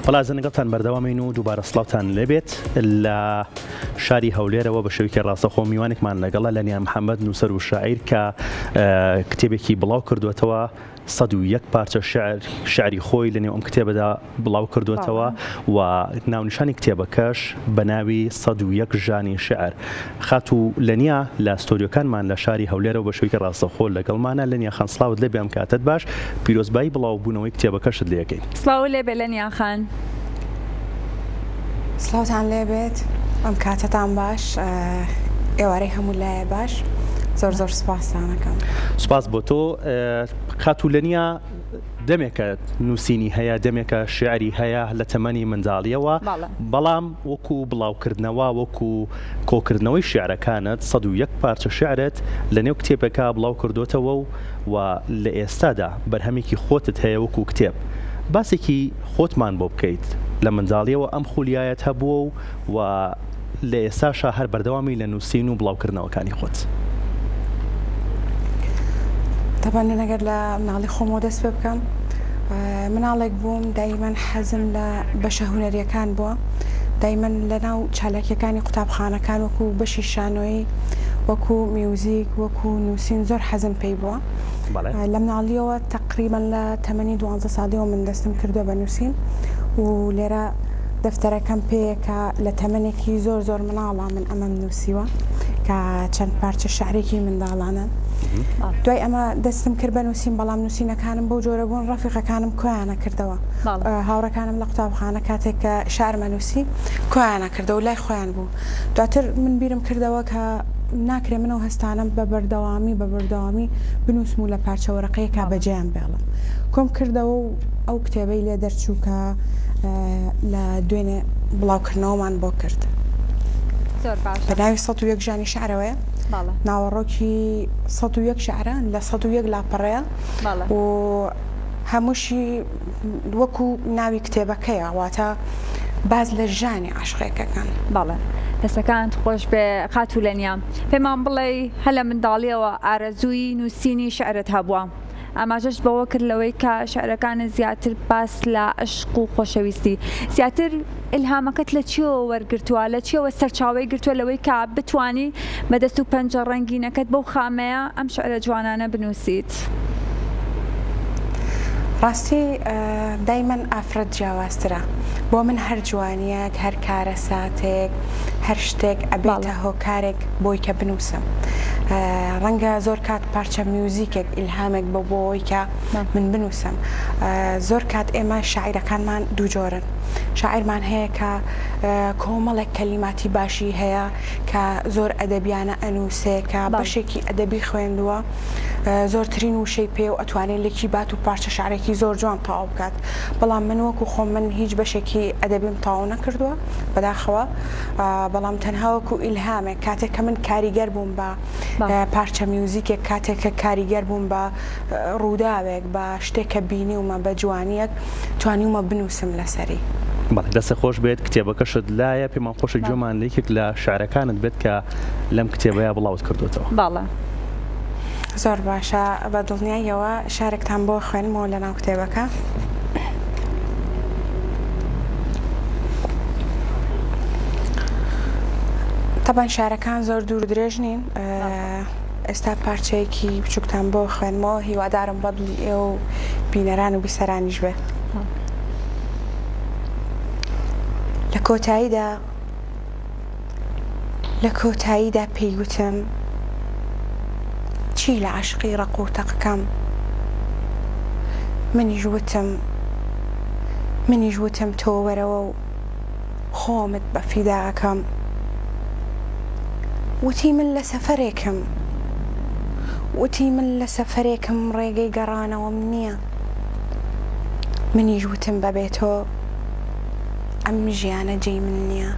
بەڵازن لەگەڵتان بەردەوامین و دووبارە سڵاوتان لێبێت لە شاری هەولێرەوە بە شێوەیەکی ڕاستەخۆ میوانێکمان لەگەڵە لەنیا محەممەد نووسەر و شاعیر کە کتێبێکی بڵاو کردوێتەوە 101 پارچە شعر شعری خۆی لە نێو ئەم کتێبەدا بڵاو کردوێتەوە و ناونیشانی کتێبەکەش بە ناوی 101 ژانی شعر خاتوو لەنیا لە ستۆدیۆکانمان لە شاری هەولێرەوە بە شێوەیەکی ڕاستەوخۆ لەگەڵمانە. لەنیا خان سڵاوت لێبێ ئەم کاتەت باش. پیرۆزبایی بڵاوبوونەوەی کتێبەکەشت لێ ئەکەین. سڵاوو لێبێ لەنیا خان. سڵاوتان لێبێت ئەم کاتەتان باش ئێوارەی هەموو لایە باش زۆر زۆر سوپاستان ئەکەم. سوپاس بۆ تۆ خاتوو لەنیا. دەمێکە نووسینی هەیە، دەمێکە شیعری هەیە لە تەمەنی منداڵییەوە، بەڵام وەکو بڵاوکردنەوە، وەکو کۆکردنەوەی شیعرەکانت، 101 پارچە شیعرت لەنێو کتێبێکا بڵاوکردۆتەوە و و لە ئێستادا بەرهەمێکی خۆتت هەیە وەکو کتێب. باسێکی خۆتمان بۆ بکەیت، لە منداڵییەوە ئەم خولیایەت هەبووە و و لە ئێستاشا هەر بەردەوامی لە نووسین و بڵاوکردنەوەکانی خۆت. تەبعەن من ئەگەر لە مناڵی خۆمەوە دەست پێ بکەم مناڵێک بووم دایمەن حەزم لە بەشە هونەریەکان بووە دایمەن لە ناو چالاکیەکانی قوتابخانەکان وەکو بەشی شانۆیی وەکو میوزیک وەکو نووسین زۆر حەزم پێی بووە لە مناڵیەوە تەقریبەن لە تەمەنی دوانزە ساڵیەوە من دەستم کردووە بە نووسین و لێرە دەفتەرەکەم پێیە کە لە تەمەنێکی زۆر زۆر مناڵا من ئەمەم نووسیوە کە چەند پارچە شعرێکی منداڵانەن. دوای ئەمە دەستم کرد بە نووسین، بەڵام نووسینەکانم بەو جۆرە بوون ڕەفیقەکانم کۆیانە کردەوە. هاوڕێکانم لە قوتابخانە کاتێک کە شعرمە نووسی کۆیانە کردەوە لای خۆیان بوو. دواتر من بیرم کردەوە کە ناکرێ من ئەو هەستانەم بە بەردەوامی بە بەردەوامی بنووسم و لە پارچە وەرەقەیەکا بەجێیان بێڵم. کۆم کردەوە و ئەو کتێبەی لێ دەرچوو کە لە دوێنێ بڵاوکردنەوەمان بۆ کرد. زۆر باشە. بە ناوی 101 ژانی شعرەوەیە. بەڵێ. ناوەڕۆکی 101 شعرە لە 101 لاپەڕەیە. بەڵێ. و هەمووشی وەکو ناوی کتێبەکەیە واتە باس لە ژانی عەشقێک ئەکەن. بەڵێ. دەستەکانت خۆش بێ خاتوو لەنیا. پێمان بڵێی هەر لە منداڵییەوە ئارەزووی نووسینی شعرت هەبووە؟ ئاماژەشت بەوە کرد لەوەی کە شعرەکانت زیاتر باس لە عەشق و خۆشەویستی زیاتر ئیلهامەکەت لە چیەوە وەرگرتووە لە چیەوە سەرچاوەی گرتووە لەوەی کە بتانی بە دەست و پەنجە ڕەنگینەکەت بەو خامەیە ئەم شعرە جوانانە بنووسیت؟ ڕاستی دایمەن ئافرەت جیاوازترە بۆ من هەر جوانیەک هەر کارەساتێک هەر شتێک ئەبێتە هۆکارێک بۆی کە بنووسم ڕەنگە زۆر کات پارچە میوزیکێک ئیلهامێک بۆ بۆی کە من بنووسم زۆر کات ئێمە شاعیرەکانمان دوو جۆرن شاعیرمان هەیە کە کۆمەڵێک کەلیماتی باشی هەیە کە زۆر ئەدەبیانە ئەنووسێ کە بەشێکی ئەدەبی خوێندووە زۆرترین وشەی پێ و ئەتوانێت لێکی بات و پارچە شعرێکی زۆر جوان تەواو بکات بەڵام من وەکو خۆم من هیچ بەشێکی ئەدەبیم تەواو نەکردووە بەداخەوە بەڵام تەنها وەکو ئیلهامێک کاتێک کە من کاریگەر بووم بە پارچە میوزیکێک کاتێک کە کاریگەر بووم بە ڕووداوێک بە شتێک کە بینیومە بە جوانیەک توانیومە بنووسم لەسەری. بەڵێ دەستت خۆش بێت کتێبەکەشت لایە پێمان خۆشە گوێمان لە یەکێک لە شعرەکانت بێت کە لەم کتێبەیا بڵاوت کردۆتەوە. بەڵێ. زۆر باشە بە دڵنیاییەوە شارێکتان بۆ خوێنمەوە لەناو کتێبەکە. تەبەن شارەکان زۆر دوور درێژ نین ئێستا پارچەیەکی بچووکتان بۆ خوێنمەوە هیوادارم بەدڵی ئێوە و بینەران و بیسەرانیش بێ. لە کۆتاییدا لە کۆتاییدا پێی وتم چی لە عەشقی ڕەق و تەقکەم منیش وتم منیش وتم تۆ وەرەوە و خۆمت بە فیدا ئەکەم وتی من لە سەفەرێکم وتی من لە سەفەرێکم ڕێگەی گەڕانەوەم نییە منیش وتم بەبێ تۆ ئەم ژیانە جێی من نییە.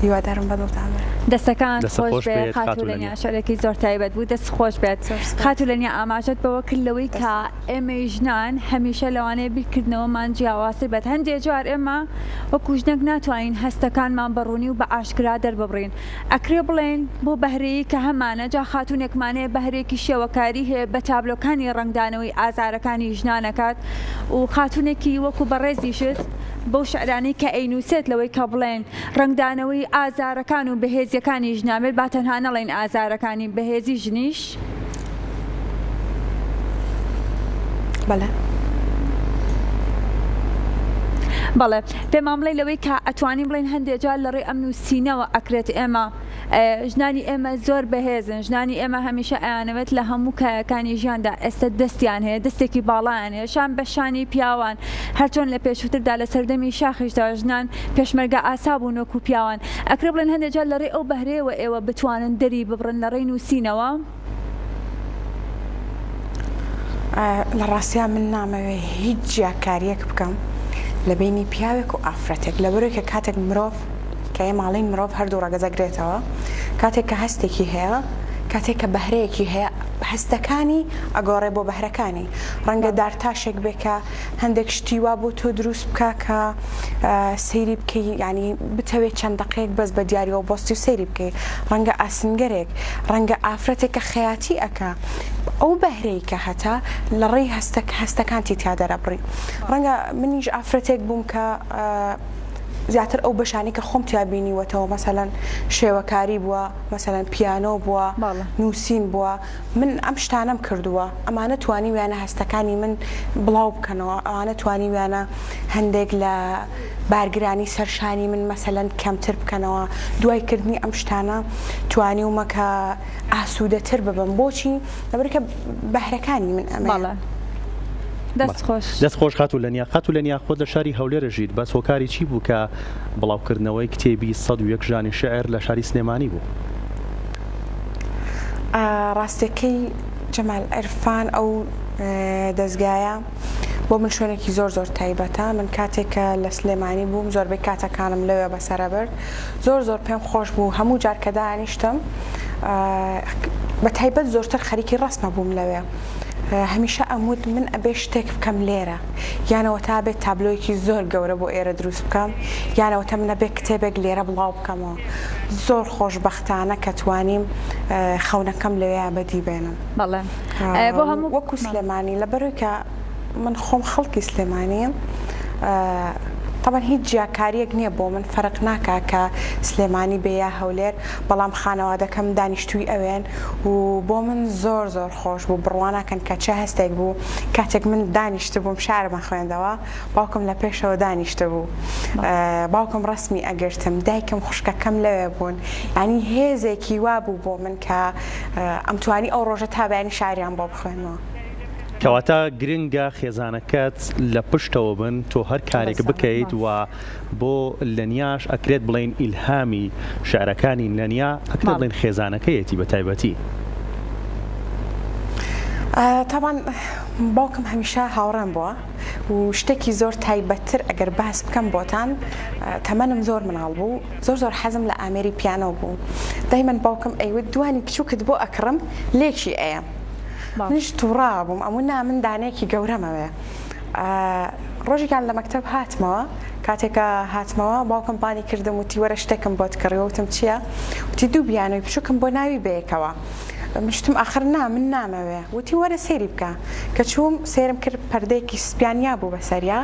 هیوادارم بەدڵتان بێ. دەستەکانت دەستت خۆش خۆش بێ بێت خاتوو خاتوو لەنیا لەنیا. شعرێکی زۆر تایبەت بوو دەست خۆش بێت. زۆر سوپاس. خاتوو لەنیا ئاماژەت بەوە کرد لەوەی کە ئێمەی ژنان هەمیشە لەوانەیە بیرکردنەوەمان جیاوازتر بێت هەندێ جار ئێمە وەکو ژنێک ناتوانین هەستەکانمان بە ڕوونی و بە ئاشکرا دەرببڕین ئەکرێ بڵێین بۆ بەهرەیەی کە هەمانە جا خاتوونێکمان هەیە بەهرەیەکی شێوەکاری هەیە بە تابلۆکانی ڕەنگدانەوەی ئازارەکانی ژنان ئەکات و خاتوونێکی وەکو بەڕێزیشت بەو شعرانەی کە ئەینووسێت لەوەی کە بڵێن ڕەنگدانەوەی ئازارەکان و بەهێزیەکانی ژنان بێت با تەنها نەڵێین ئازارەکانی بەهێزی ژنیش. بەڵێ. بەڵێ پێمان بڵێ لەوەی کە ئەتوانین بڵێین هەندێ جار لە ڕێی ئەم نووسینەوە ئەکرێت ئێمە ژنانی ئێمە زۆر بەهێزن ژنانی ئێمە هەمیشە ئەیانەوێت لە هەموو کایەکانی ژیاندا ئێستا دەستیان هەیە دەستێکی باڵایان هەیە شان بە شانی پیاوان هەرچۆن لە پێشووتردا لە سەردەمی شاخیشدا ژنان پێشمەرگە ئاسا بوون وەکو پیاوان ئەکرێ بڵێن هەندێ جار لە ڕێی ئەو بەهرەیەوە ئێوە بتوانن دەری ببڕن لە ڕێی نووسینەوە؟ لە ڕاستیا من نامەوێ هیچ جیاکارییەک بکەم لە بەینی پیاوێک و ئافرەتێک لەبەرئەوەی کە کاتێک مرۆڤ کە ئێمە ئەڵێین مرۆڤ هەردوو ڕەگەز ئەگرێتەوە کاتێک کە هەستێکی هەیە کاتێک کە بەهرەیەکی هەیە هەستەکانی ئەگۆڕێ بۆ بەهرەکانی ڕەنگە دارتاشێک بێ کە هەندێک شتی وا بۆ تۆ دروست بکا کە سەیری بکەی یانی بتەوێت چەند دەقەیەک بەس بە دیاریەوە بۆستی و سەیری بکەی ڕەنگە ئاسنگەرێک ڕەنگە ئافرەتێک کە خەیاتی ئەکا ئەو بەهرەی کە هەتە لە ڕێی هەستە هەستەکانتی تیا دەرەبڕی ڕەنگە منیش ئافرەتێک بووم کە زیاتر ئەو بەشانی کە خۆم تیا بینیوەتەوە مەسەلەن شێوەکاری بووە مەسەلەن پیانۆ بووە نووسین بووە من ئەم شتانەم کردووە، ئەمانە توانیویانە هەستەکانی من بڵاو بکەنەوە، ئەوانە توانیویانە هەندێک لە بارگرانی سەر شانی من مەسەلەن کەمتر بکەنەوە، دوای کردنی ئەم شتانە توانیومە کە ئاسوودەتر ببم، بۆچی؟ لەبەر کە بەهرەکانی من ئەمەیە. بەڵێ دەست خۆش. دەست خۆش خاتوو لەنیا. خاتوو لەنیا خۆت لە شاری هەولێر ئەژیت، بەس هۆکاری چی بوو کە بڵاوکردنەوەی کتێبی 101 ژانی شیعر لە شاری سلێمانی بوو؟ ڕاستەکەی جەمال عیرفان ئەو دەزگایە بۆ من شوێنێکی زۆر زۆر تایبەتە من کاتێک کە لە سلێمانی بووم زۆربەی کاتەکانم لەوێ بەسەرە برد زۆر زۆر پێم خۆش بوو هەموو جار کە دانیشتم بە تایبەت زۆرتر خەریکی ڕەسمە بووم لەوێ هەمیشە ئەموت من ئەبێ شتێک بکەم لێرە یانەوە تا بێت تابلۆیەکی زۆر گەورە بۆ ئێرە دروست بکەم یانەوە تا منە بێ کتێبێک لێرە بڵاو بکەمەوە زۆر خۆشبەختانە کە توانیم خەونەکەم لەوێیا بەدی بێنم. بەڵێ بۆ هەموو وەکو سلێمانی لەبەرئەوەی کە من خۆم خەڵکی سلێمانیم تەبعەن هیچ جیاکاریەک نییە بۆ من فەرق ناکا کە سلێمانی بێ یا هەولێر بەڵام خانەوادەکەم دانیشتووی ئەوێن و بۆ من زۆر زۆر خۆش بوو بڕوا ناکەن کە چ هەستێک بوو کاتێک من دانیشتبووم شعرم ئەخوێندەوە باوکم لە پێشەوە دانیشتبوو باوکم ڕەسمی ئەگرتم دایکم خوشکەکەم لەوێ بوون یانی هێزێکی وا بوو بۆ من کە ئەمتوانی ئەو ڕۆژە تا بەیانی شاریان بۆ بخوێنمەوە. کەواتە گرنگە خێزانەکەت لە پشتەوە بن تۆ هەر کارێک بکەیت و بۆ لەنیاش ئەکرێت بڵێین ئیلهامی شعرەکانی لەنیا ئەکرێت بڵێین خێزانەکەیەتی بە تایبەتی. تاوان باوکم هەمیشە هاوڕێم بووە و شتێکی زۆر تایبەتتر ئەگەر باس بکەم بۆتان تەمەنم زۆر مناڵ بوو زۆر زۆر حەزم لە ئامێری پیانۆ بوو دایمەن باوکم ئەیوت دوانی بچووکت بۆ ئەکڕم لێکی ئەیەم منیش تووڕا بووم ئەموو نا من دانەیەکی گەورەمەوێ ڕۆژێکیان لە مەکتەب هاتمەوە کاتێکە هاتمەوە باوکم بانی کردم وتی وەرە شتێکم بۆت کڕیوە وتم چییە وتی دوو بیانۆی بچووکم بۆ ناوی بەیەکەوە من وتم ئاخر نا من نامەوێ وتی وەرە سەیری بکە کە چووم سەیرم کرد پەردەیەکی سپیان یابوو بەسەریا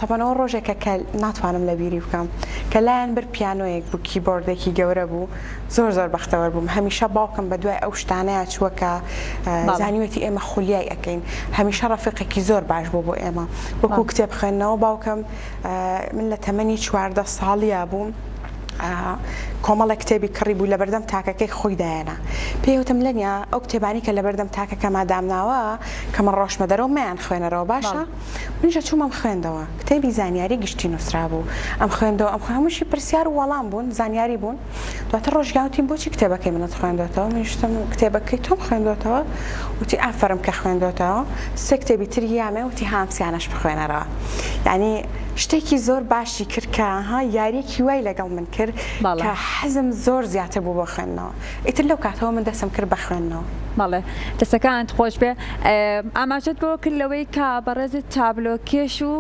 تەبعەن ئەوە ڕۆژێکە کە ناتوانم لە بیری بکەم کە لایان برد پیانۆیەک بوو کیبۆردێکی گەورە بوو زۆر زۆر بەختەوەر بووم هەمیشە باوکم بە دوای ئەو شتانەیا چووە کە زانیوێتی ئێمە خولیای ئەکەین هەمیشە ڕەفیقێکی زۆر باش بوو بۆ ئێمە وەکوو کتێب خوێندنەوە باوکم من لە تەمەنی 14 ساڵیا بووم کۆمەڵێک کتێبی کڕی بوو لەبەردەم تاکەکەی خۆی دایەنا پێی وتم لەنیا ئەو کتێبانی کە لەبەردەم تاکەکەما دامناوە کە من ڕۆشتمە دەرەوە مەیان خوێنەرەوە باشە منیش ئەچووم ئەم خوێندەوە کتێبی زانیاری گشتی نووسرابوو ئەم خوێندەوە ئەم هەمووشی پرسیار و وەڵام بوون زانیاری بوون دواتر ڕۆژگا وتیم بۆچی کتێبەکەی منت خوێندۆتەوە منیش وتم کتێبەکەی تۆم خوێندۆتەوە وتی ئافەرم کە خوێندۆتەوە سێ کتێبی تری یامێ وتی ها ئەم سیانەش بخوێنەرەوە یعنی. شتێکی زۆر باشی کرد کە ها یاریەکی وای لەگەڵ من کرد کە حەزم زۆر زیاتر بوو بۆ خوێندنەوە ئیتر لەو کاتەوە من دەستم کرد بە خوێندنەوە. بەڵێ دەستەکانت خۆش بێ ئاماژەت بەوە کرد لەوەی کە بەڕێزت تابلۆکێش و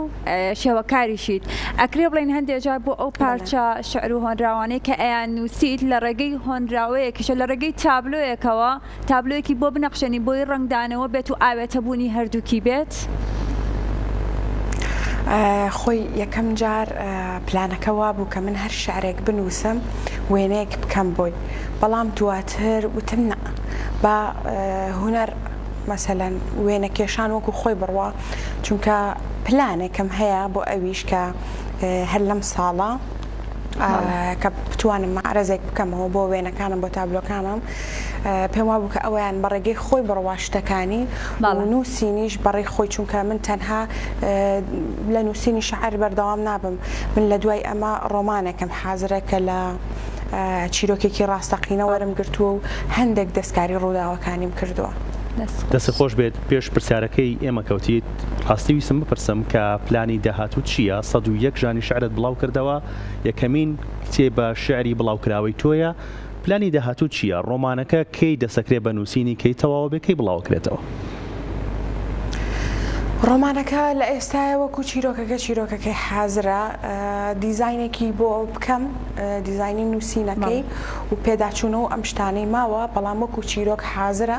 شێوەکاریشیت ئەکرێ بڵێین هەندێ جار بۆ ئەو پارچە شعر و هۆنراوانەی کە ئەیان نووسیت لە ڕێگەی هۆنراوەیەکیشە لە ڕێگەی تابلۆیەکەوە تابلۆیەکی بۆ بنەخشێنی بۆی ڕەنگدانەوە بێت و ئاوێتەبوونی هەردووکی بێت؟ خۆی یەکەم جار پلانەکە وابوو کە من هەر شعرێک بنووسم وێنەیەک بکەم بۆی بەڵام دواتر وتم نا با هونەر مەسەلەن وێنەکێشان وەکو خۆی بڕوا چونکە پلانێکم هەیە بۆ ئەویش کە هەر لەم ساڵە کە بتوانم مەعرەزێک بکەمەوە بۆ وێنەکانم بۆ تابلۆکانم پێم وابوو کە ئەویان بە ڕێگەی خۆی بڕوا شتەکانی و نووسینیش بەڕێی خۆی چونکە من تەنها لە نووسینی شعر بەردەوام نابم من لە دوای ئەمە ڕۆمانێکم حازرە کە لە چیرۆکێکی ڕاستەقینە وەرم گرتووە و هەندێک دەستکاری ڕووداوەکانیم کردووە. دەستت خۆش بێت پێش پرسیارەکەی ئێمە کەوتیت ڕاستی ویستم بپرسم کە پلانی داهاتووت چییە؟ 101 ژانی شعرت بڵاو کردەوە یەکەمین کتێبە شعری بڵاوکراوەی تۆیە پلانی داهاتووت چییە؟ ڕۆمانەکە کەی دەسەکرێ بە نووسینی کەی تەواوەبێ کەی بڵاوەکرێتەوە؟ ڕۆمانەکە لە ئێستایە وەکو چیرۆکەکە چیرۆکەکەی حازرە دیزاینێکی بۆ بکەم دیزاینی نووسینەکەی و پێداچوونەوە ئەم شتانەی ماوە بەڵام وەکو چیرۆک حازرە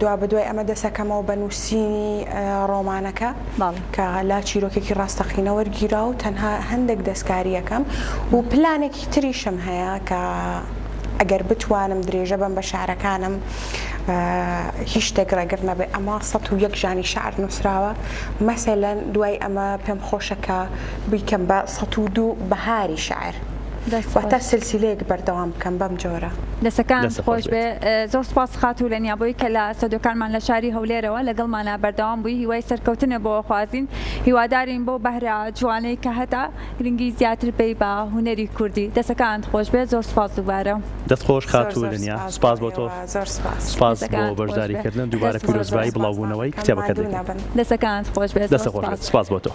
دوا بەدوای ئەمە دەسەکەمەوە بە نووسینی ڕۆمانەکە کە لە چیرۆکێکی ڕاستەقینە وەرگیرا و تەنها هەندێک دەستکاریەکەم و پلانێکی تریشم هەیە کە ئەگەر بتوانم درێژە بەم بە شارەکانم هیچ شتێک ڕێگر نەبێ ئەمە 101 ژانی شعر نووسراوە مەسەلەن دوای ئەمە پێم خۆشە کە بیکەم بە 102 بەهاری شعر واتە سلسلەیەک بەردەوام بکەم بەم جۆرە. دەسەکانت خۆش بێ زۆر سوپاس خاتوو لەنیا بۆی کە لە ستۆدیۆکانمان لە شاری هەولێرەوە لەگەڵمانا بەردەوام بووی هیوای سەرکەوتنە بۆ خوازین هیوادارین بەو بەهرە جوانەی کە هەتە گرنگی زیاتر بەی بە هونەری کوردی دەسەکانت خۆش بێت زۆر سوپاس دووبارە. دەست خۆش خاتوو لەنیا سوپاس بۆ تۆ سوپاس بۆ بەشداری کردن دووبارە پیرۆزبایی بڵاوبوونەوەی کتێبەکەت دەکەین. دەسەکانت خۆش بێت زۆر سوپاس. سوپاس بۆ تۆ.